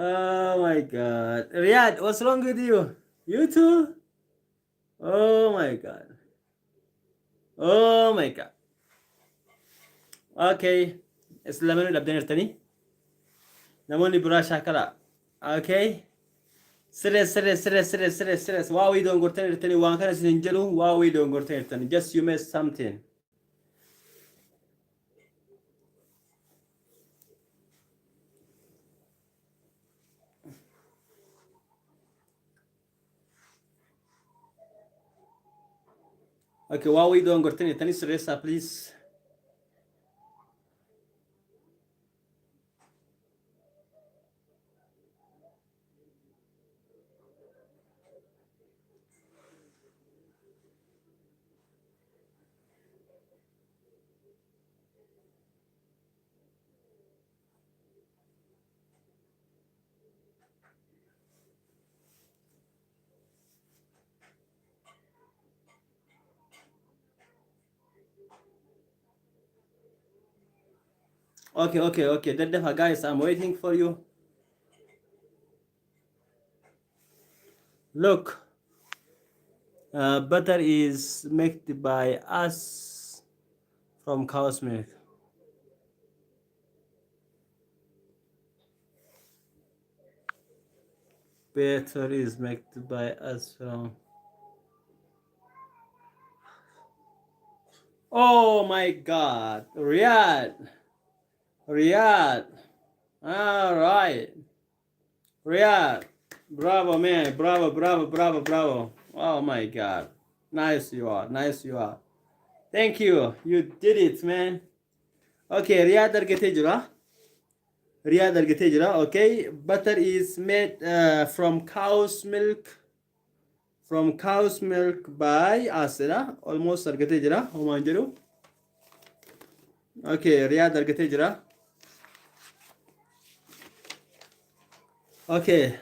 Oh my God. Riyad, what's wrong with you? You too? Oh my God. Oh my God. Okay. Isin lameenuu dhabdanii jirtanii. Namoonni biraa shaakalaa. Okay. Sirrees, sirrees, sirrees, sirrees, sirrees, sirrees. Waa wayii dongortanii jirtanii, waan kana isin hin jedhu, waa wayii dongortanii jirtanii. Just you made something. Okay, waa wayii dongortanii jirtanii, sirreessaa, please. Okay. Daddafa, guys, I'm waiting for you. Look, butter is made by us from cow's milk. Butter is made by us from. Oh my God, Riyadh, Riyadh. All right, Riyadh. Bravo, man. Bravo, bravo, bravo, bravo. Oh my God. Nice you are. Nice you are. Thank you. You did it, man. Okay, Riyadh argatee jira. Riyadh argatee jira. Okay, butter is made from cow's milk. From cow's milk by us jedha. Almost argatee jira. Homaan jedhu. Okay, Riyadh argatee jira. Okay.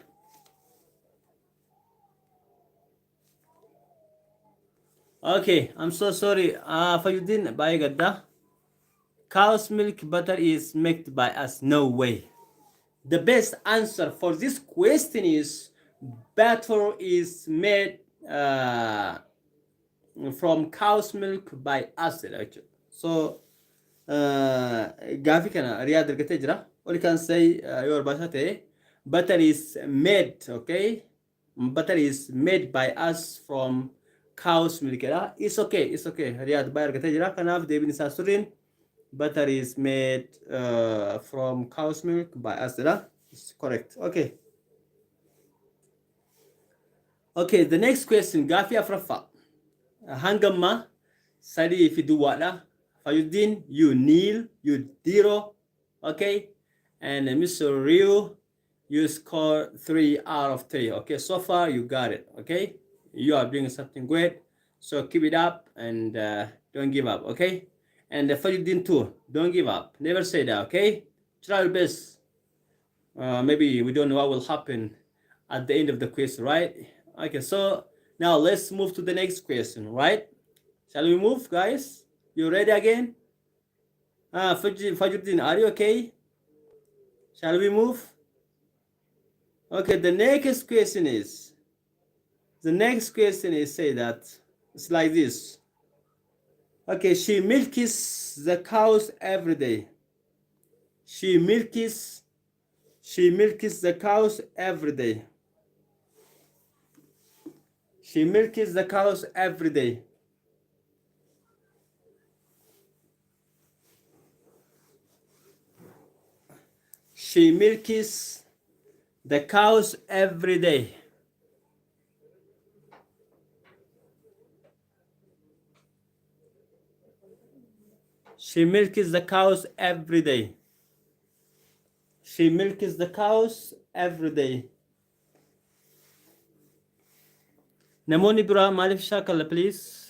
Okay, I'm so sorry. Fayyuddin, baay'ee gadda. Cow's milk butter is made by us. No way. The best answer for this question is butter is made from cow's milk by us jechuudha. So gaafii kana Riyaad argatee jira. Or you can say, yoo barbaachisaa ta'e, butter is made, okay? Butter is made by us from cow's milk jedha. It's okay, it's okay. Riyaad baay'ee argatee jira. Kanaaf deebiin isaa sirriin butter is made from cow's milk by us jedha. It's correct. Okay. Okay, the next question, gaafii afuraffaa. Hanga ammaa sadii fi duwwaadha. Fayyuddin, you nil, you zero, okay? And Mr. Ryu, you score 3 out of 3. Okay, so far you got it. Okay, you are doing something great. So keep it up and don't give up. Okay, and Fayyuddin too, don't give up. Never say that. Okay, try your best. Maybe we don't know what will happen at the end of the quiz, right? Okay, so now let's move to the next question, right? Shall we move, guys? You ready again? Fajuddin, are you okay? Shall we move? Okay, the next question is say that it's like this. Okay, she milks the cows every day. She milks the cows every day. She milks the cows every day. She milks the cows every day. She milks the cows every day. She milks the cows every day. Namoonni biraa maaliif shaakalla, please?